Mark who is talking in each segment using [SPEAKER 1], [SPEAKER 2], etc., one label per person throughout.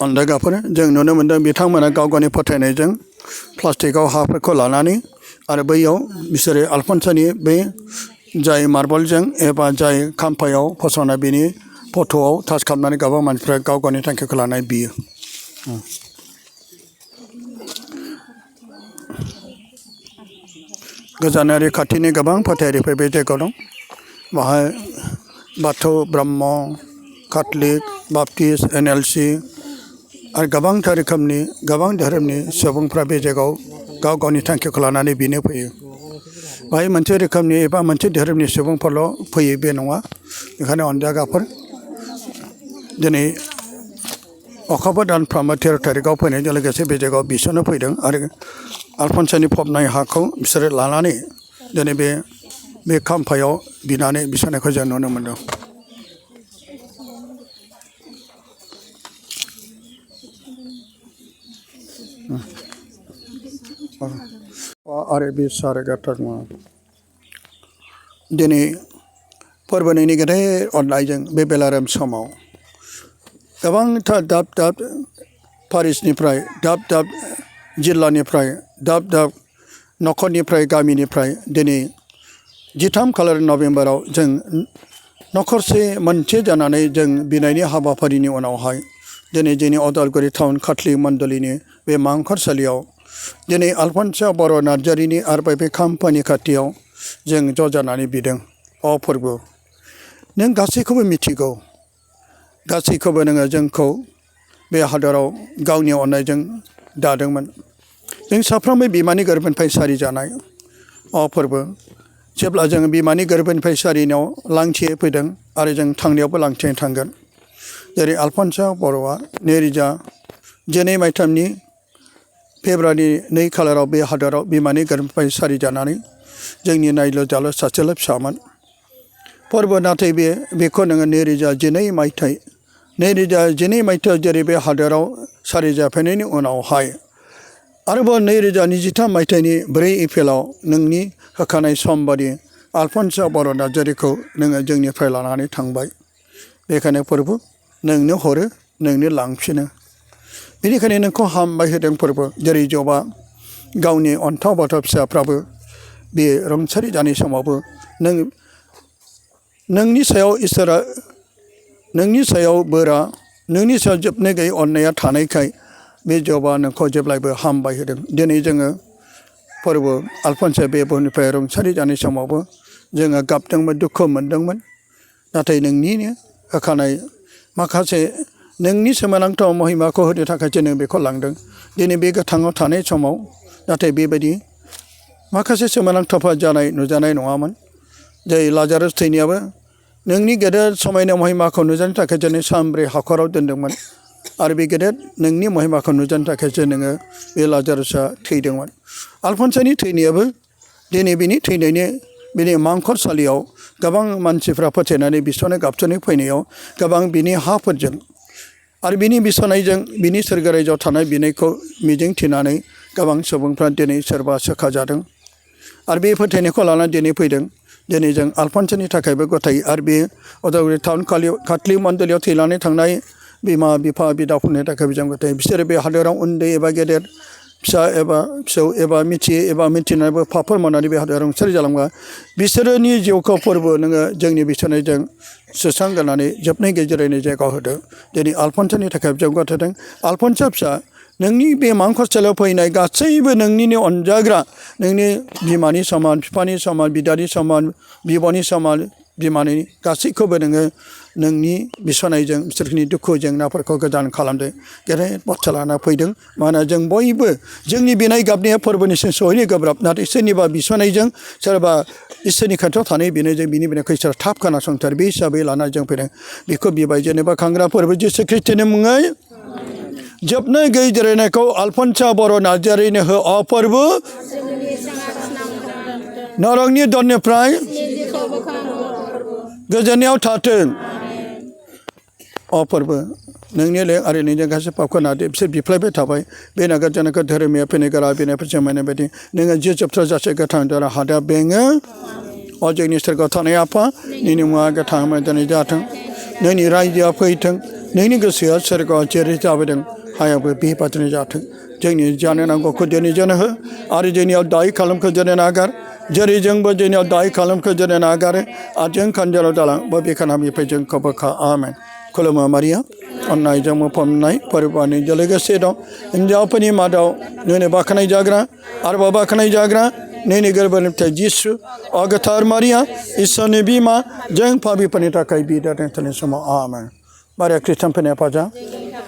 [SPEAKER 1] अन्दागाफोर जों नुनो मोन्दों बिथांमोना गाव गावनि फोथायनायजों प्लास्टिकआव हाफोरखौ लानानै आरो बैयाव बिसोरो आलफनसनि बे जाय मार्बलजों एबा जाय खाम्फायाव फसंनाय बेनि फट'आव टाच खालामनानै गोबां मानसिफ्रा गाव गावनि थांखिखौ लानाय बियो गोजानारि खाथिनि गोबां फोथायारिफोर बे जायगायाव दं बाहाय बाथौ ब्रह्म काथलिक बाप्टिस्ट NLC आरो गोबांथार रोखोमनि गोबां धोरोमनि सुबुंफ्रा बे जायगायाव गाव गावनि थांखिखौ लानानै बेनो फैयो बाहाय मोनसे रोखोमनि एबा मोनसे धोरोमनि सुबुंफोरल' फैयो बे नङा बेखायनो अनजागाफोर दिनै अखाफोर दानफ्रामबो 13 तारिखआव फैनायजों लोगोसे बे जायगायाव बिसोरनो फैदों आरो आलफनसनि फबनाय हाखौ बिसोरो लानानै दिनै बे खाम्फायाव बिनानै बिसोरनायखौ जों नुनो मोन्दों आरो बे सारायगाथार नङा दिनै फोरबोनि गेदेर अननायजों बे बेलाराम समाव गोबांथार दाब दाब पारिसनिफ्राय दाब दाब जिल्लानिफ्राय दाब दाब नखरनिफ्राय गामिनिफ्राय दिनै 13 खालार नभेम्बराव जों नखरसे मोनसे जानानै जों बिनायनि हाबाफारिनि उनावहाय दिनै जोंनि अदालगुरि टाउन काथलिक मण्डलिनि बे मांखरसालियाव दिनै आलफनस बर' नार्जारिनि आरो बे खाम्फानि खाथियाव जों ज' जानानै बिदों अ फोरबो नों गासैखौबो मिथिगौ गासैखौबो नोङो जोंखौ बे हादराव गावनि अननायजों दादोंमोन जों साफ्रोमबो बिमानि गोरबोनिफ्राय सारि जानाय अ फोरबो जेब्ला जों बिमानि गोरबोनिफ्राय सारिनायाव लांथियै फैदों आरो जों थांनायावबो लांथियै थांगोन जेरै आलफनस बर'आ 2012 मायथाइनि फेब्रुवारि 2 खालाराव बे हादराव बिमानि गोरबोनिफ्राय सारि जानानै जोंनि नायल' जाल' सासेल' फिसामोन फोरबो नाथाय बेखौ नोङो 2012 मायथाइ 2012 मायथाइयाव जेरै बे हादराव सारि जाफैनायनि उनावहाय आरोबाव 2023 मायथाइनि 4 एप्रिलाव नोंनि होखानाय सम बादि आलफनस बर' नार्जारिखौ नोङो जोंनिफ्राय लानानै थांबाय बेखायनो फोरबो नोंनो हरो नोंनो लांफिनो बेनिखायनो नोंखौ हामबाय होदों फोरबो जेरै जबा गावनि अन्थाव बाथाव फिसाफ्राबो बे रुंसारि जानाय समावबो नोंनि सायाव इसोरा नोंनि सायाव बोरा नोंनि सायाव जोबनो गैयै अननाया थानायखाय बे जबा नोंखौ जेब्लायबो हामबाय होदों दिनै जोङो फोरबो आलफनस बे बुहुमनिफ्राय रुंसारि जानाय समावबो जोङो गाबदोंमोन दुखु मोनदोंमोन नाथाय नोंनिनो होखानाय माखासे नोंनि सोमोनांथाव महिमाखौ होनो थाखायसो नों बेखौ लांदों दिनै बे गोथाङाव थानाय समाव नाथाय बेबायदि माखासे सोमोनांथावफोर जानाय नुजानाय नङामोन जाय लाजारुस थैनायाबो नोंनि गेदेर समायना महिमाखौ नुजानो थाखाय जों सामब्रे हाखराव दोनदोंमोन आरो बे गेदेर नोंनि महिमाखौ नुजानो थाखायसो नोङो बे लाजारुसआ थैदोंमोन आलफनसनि थैनायाबो दिनै बिनि थैनायनि बिनि मांखरसालियाव गोबां मानसिफ्रा फोथायनानै बिसोरनो गाबसोनो फैनायाव गोबां बिनि हाफोरजों आरो बिनि बिसनायजों बिनि सोरगो रायजोआव थानाय बिनायखौ मिजिं थिनानै गोबां सुबुंफ्रा दिनै सोरबा सोखा जादों आरो बे फोथायनायखौ लानानै दिनै फैदों दिनै जों आलफनसनि थाखायबो गथायो आरो बे अदालगुरि टाउन काथलिक मण्डलियाव थैनानै थांनाय बिमा बिफा बिदाफोरनि थाखायबो जों गथायो बिसोरो बे हादोराव उन्दै एबा गेदेर फिसा एबा फिसौ एबा मिथियै एबा मिथिनानैबो पापफोर मावनानै बे हादोराव रुंसारि जालांबा बिसोरनि जिउखौ फोरबो नोङो जोंनि बिसनायजों सुस्रांगोनानै जोबनाय गेजेरैनो जायगा होदो दिनै आलफनसनि थाखाय जों गथायदों आलफनस फिसा नोंनि बे मांखरसालियाव फैनाय गासैबो नोंनिनो अनजाग्रा नोंनि बिमानि समान बिफानि समान बिदानि समान बिब'नि समान बिमानि गासैखौबो नोङो नोंनि बिसनायजों बिसोरनि दुखु जेंनाफोरखौ गोजान खालामदो गेदेर बाथ्रा लाना फैदों मानोना जों बयबो जोंनि बिनाय गाबनाया फोरबोनिसिम सहैनो गोब्राब नाथाय सोरनिबा बिसनायजों सोरबा इसोरनि खाथियाव थानाय बिनायजों बिनि बिनायखौ इसोर थाब खोनासंथार बे हिसाबै लानानै जों फैदों बेखौ बिबाय जेनेबा खांग्रा फोरबो जिसु ख्रिस्ट'नि मुङै जोबनो गैयै जिरायनायखौ आलफनस बर' नार्जारिनो हो अ फोरबो नरकनि दरनिफ्राय गोजोननायाव थाथों अ फोरबो नोंनि ले आरो नोंनि गासै पापखौ नादे बिसोर बिफ्लायबाय थाबाय बे नागार जानायखौ धोरोमिया फैनाय गोरा बेनिफ्राय जोमायनाय बायदि नोङो जि जोबथा जासे गोथां दारा हादा बेङो अ जोंनि सोरगोआव थानाय आफा नोंनि मुङा गोथां मोजाङै जाथों नोंनि रायजोआ फैथों नोंनि गोसोआ सोरगोआव जेरै जाबोदों हायाबो बेबादिनो जाथों जोंनि जानो नांगौखौ दिनै जोंनो हो आरो जोंनियाव दाय खालामखौ जोंनो नागार जेरै जोंबो जोंनियाव दाय खालामखौ जोंनो नागारो आरो जों खान्जाराव दालां बा बेखानामिफ्राय जोंखौ बोखा आमेन खुलुमो मारिया अननायजों मुफबनाय फोरबोनि लोगोसे दं हिन्जावफोरनि मादाव नोंनो बाख्नाय जाग्रा आरोबाव बाख्नाय जाग्रा नोंनि गोरबोनिफ्राय जिसु अगोथार मारिया इसोरनि बिमा जों पापिफोरनि थाखाय बिदा दोनथ'नाय समाव आमेन मारिया खृष्टानफोरनि हेफाजाब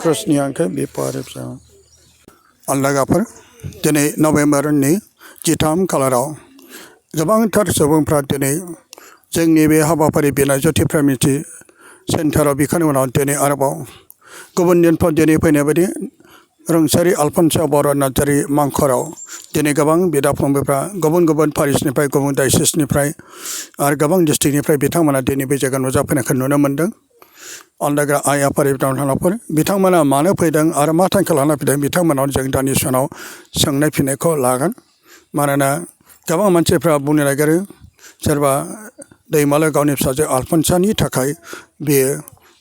[SPEAKER 1] ख्रुसनि आंखो बिफोर अनलागाफोर दिनै नभेम्बरनि 13 खालाराव गोबांथार सुबुंफ्रा दिनै जोंनि बे हाबाफारि बिनाय ज्योति प्रेमिटि सेन्टाराव बिखानि उनाव दिनै आरोबाव गुबुन दिनफ्राव दिनै फैनाय बायदि रुंसारि आलफनस बर' नार्जारि मांखराव दिनै गोबां बिदा फंबायफ्रा गुबुन गुबुन पारिसनिफ्राय गुबुन डायसिसनिफ्राय आरो गोबां डिस्ट्रिक्टनिफ्राय बिथांमोना दिनै बे जायगायाव नुजाफैनायखौ नुनो मोन्दों अनलाग्रा आइ आफारि बिथांमोनफोर बिथांमोना मानो फैदों आरो मा थांखि लाना फैदों बिथांमोनाव जों दानि सनाव सोंनाय फिननायखौ लागोन मानोना गोबां मानसिफ्रा बुंनो नागिरो सोरबा दैमालु गावनि फिसाजो आलफनसानि थाखाय बेयो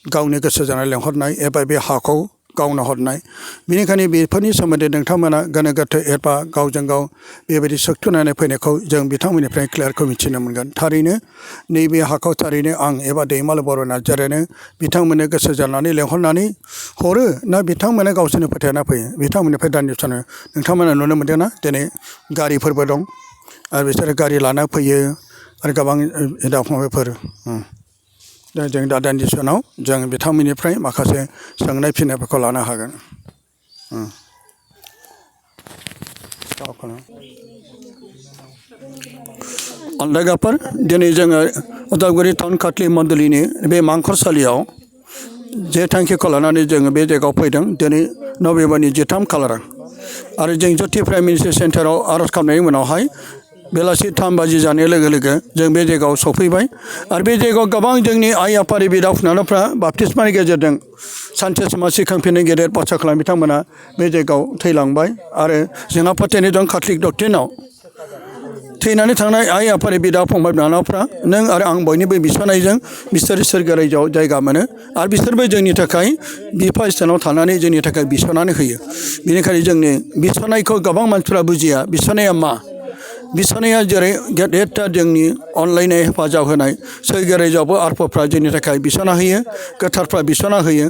[SPEAKER 1] गावनि गोसो जानाय लेंहरनाय एबा बे हाखौ गावनो हरनाय बेनिखायनो बेफोरनि सोमोन्दै नोंथांमोना गोनो गोथो एबा गावजों गाव बेबायदि सोंथुनानै फैनायखौ जों बिथांमोननिफ्राय क्लियारखौ मिथिनो मोनगोन थारैनो नैबे हाखौ थारैनो आं एबा दैमालु बर' नार्जारियानो बिथांमोननो गोसो जानानै लेंहरनानै हरो ना बिथांमोना गावसोरनो फोथायना फैयो बिथांमोननिफ्राय दानि सानो नोंथांमोना नुनो मोनदोंना दिनै गारिफोरबो दं आरो बिसोरो गारि लाना फैयो आरो गोबां बिदा फंबायफोर दा जों दा दानि सनाव जों बिथांमोननिफ्राय माखासे सोंनाय फिननायफोरखौ लानो हागोन अनलागाफोर दिनै जोङो उदालगुरि टाउन खाथलि मण्डलिनि बे मांखरसालियाव जे थांखिखौ लानानै जोङो बे जायगायाव फैदों दिनै नभेम्बरनि 13 खालार आरो जों ज्योति प्रेमिटि सेन्टाराव आर'ज खालामनायनि उनावहाय बेलासि 3 बाजि जानाय लोगो लोगो जों बे जायगायाव सफैबाय आरो बे जायगायाव गोबां जोंनि आइ आफारि बिदा फंबायफ्रा बाप्तिस्मानि गेजेरजों सानसे समाव सिखांफिननो गेदेर बाथ्रा खालाम बिथांमोना बे जायगायाव थैलांबाय आरो जोंहा फोथायनाय दं काथलिक डक्ट्रिनाव थैनानै थांनाय आइ आफारि बिदा फंबाय बिनानावफ्रा नों आरो आं बयनिबो बिसनायजों बिसोर सोरगो रायजोआव जायगा मोनो आरो बिसोरबो जोंनि थाखाय बिफा स्थानाव थानानै जोंनि थाखाय बिसनानै होयो बेनिखायनो जोंनि बिसनायखौ गोबां मानसिफ्रा बुजिया बिसनाया मा बिसनाया जेरै गेदेरथार जोंनि अनलायनाय हेफाजाब होनाय सोरगो रायजोआवबो आरफफ्रा जोंनि थाखाय बिसना होयो गोथारफ्रा बिसना होयो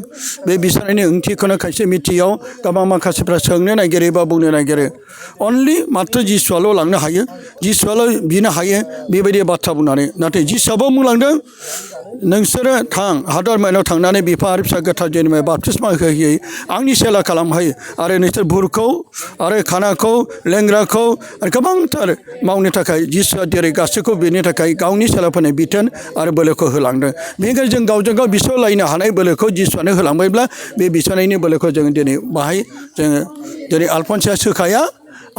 [SPEAKER 1] बे बिसनायनि ओंथिखौनो खायसे मिथियाव गोबां माखासेफ्रा सोंनो नागिरो बा बुंनो नागिरो अनलि मात्र जिसुआल' लांनो हायो जिसुआल' बिनो हायो बेबायदि बाथ्रा बुंनानै नाथाय जिसुआबो बुंलांदों नोंसोरो थां हादर माइनाव थांनानै बिफा आरो फिसा गोथार जोनोम बाप्तिस्मा होयै आंनि सेला खालामहाय आरो नोंसोर बुरखौ आरो खानाखौ लेंग्राखौ आरो गोबांथार मावनो थाखाय जिसुआ जेरै गासैखौ बेनि थाखाय गावनि सेलाफोरनो बिथोन आरो बोलोखौ होलांदों बेनिखायनो जों गावजों गाव बिसलायनो हानाय बोलोखौ जिसुआनो होलांबायब्ला बे बिसनायनि बोलोखौ जों दिनै बाहाय जोङो दिनै आलफनसाया सोखाया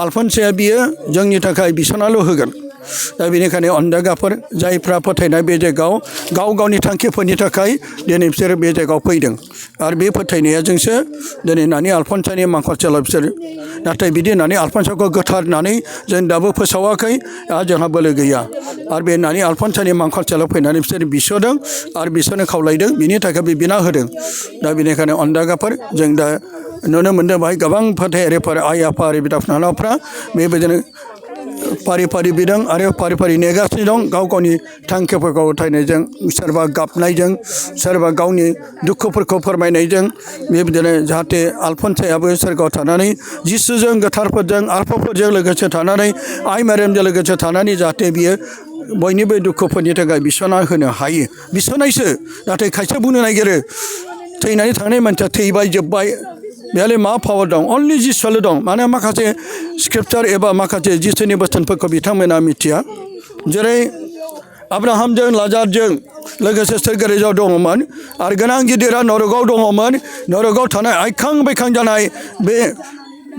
[SPEAKER 1] आलफनसाया बियो जोंनि थाखाय बिसनाल' होगोन दा बेनिखायनो अनजागाफोर जायफ्रा फोथायनाय बे जायगायाव गाव गावनि थांखिफोरनि थाखाय दिनै बिसोर बे जायगायाव फैदों आरो बे फोथायनायजोंसो दिनै नानि आलफनसानि मांखरसालियाव बिसोर नाथाय बिदि होननानै आलफनसाखौ गोथार होननानै जों दाबो फोसावाखै आरो जोंहा बोलो गैया आरो बे नानि आलफनसानि मांखरसालियाव फैनानै बिसोर बिसोरदों आरो बिसोरनो खावलायदों बिनि थाखाय बे बिना होदों दा बेनिखायनो अनजागाफोर जों दा नुनो मोन्दों बाहाय गोबां फोथायारिफोर आइ आफा आरो बिदा फंबायफ्रा बेबायदिनो फारि फारि बिदों आरो फारि फारि नेगासिनो दं गाव गावनि थांखिफोरखौ गथायनायजों सोरबा गाबनायजों सोरबा गावनि दुखुफोरखौ फोरमायनायजों बेबायदिनो जाहाथे आलफनसायाबो सोरगोआव थानानै जिसुजों गोथारफोरजों आरफफोरजों लोगोसे थानानै आइ मारियामजों लोगोसे थानानै जाहाथे बियो बयनिबो दुखुफोरनि थाखाय बिसना होनो हायो बिसनायसो नाथाय खायसे बुंनो नागिरो थैनानै थांनाय मानसिया थैबाय जोब्बाय बेहाय मा पावार दं अनलि जिसुआल' दं माने माखासे स्क्रिप्टार एबा माखासे जिसुनि बोसोनफोरखौ बिथांमोना मिथिया जेरै आब्राहामजों लाजारजों लोगोसे सोरगो रायजोआव दङमोन आरो गोनां गिदिरा नरकआव दङमोन नरकआव थानाय आइखां बायखां जानाय बे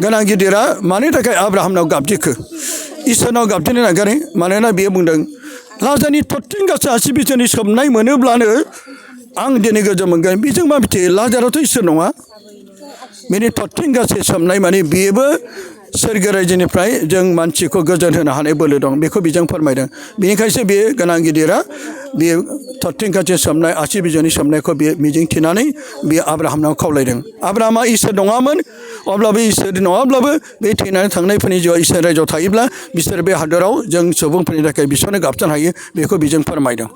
[SPEAKER 1] गोनां गिदिरा मानि थाखाय आब्राहामनाव गाबज्रिखो इसोरनाव गाबज्रिनो नागिरो मानोना बियो बुंदों लाजारनि थरथिं गासै 80 बिसोरनि सोबनाय मोनोब्लानो आं दिनै गोजोन मोनगोन बेजों मा मिथियो लाजाराथ' इसोर नङा बेनि थरथिं गासै सोमनाय माने बेबो सोरगो रायजोनिफ्राय जों मानसिखौ गोजोन होनो हानाय बोलो दं बेखौ बिजों फोरमायदों बेनिखायसो बे गोनां गिदिरा बे थरथिंखाथि सोमनाय आसि बिजौनि सोमनायखौ बे मिजिं थिनानै बे आब्राहामनाव खावलायदों आब्राहामा इसोर नङामोन अब्लाबो इसोर नङाब्लाबो बे थैनानै थांनायफोरनि जिउआव इसोर रायजोआव थायोब्ला बिसोर बे हादराव जों सुबुंफोरनि थाखाय बिसोरनो गाबजानो हायो बेखौ बिजों फोरमायदों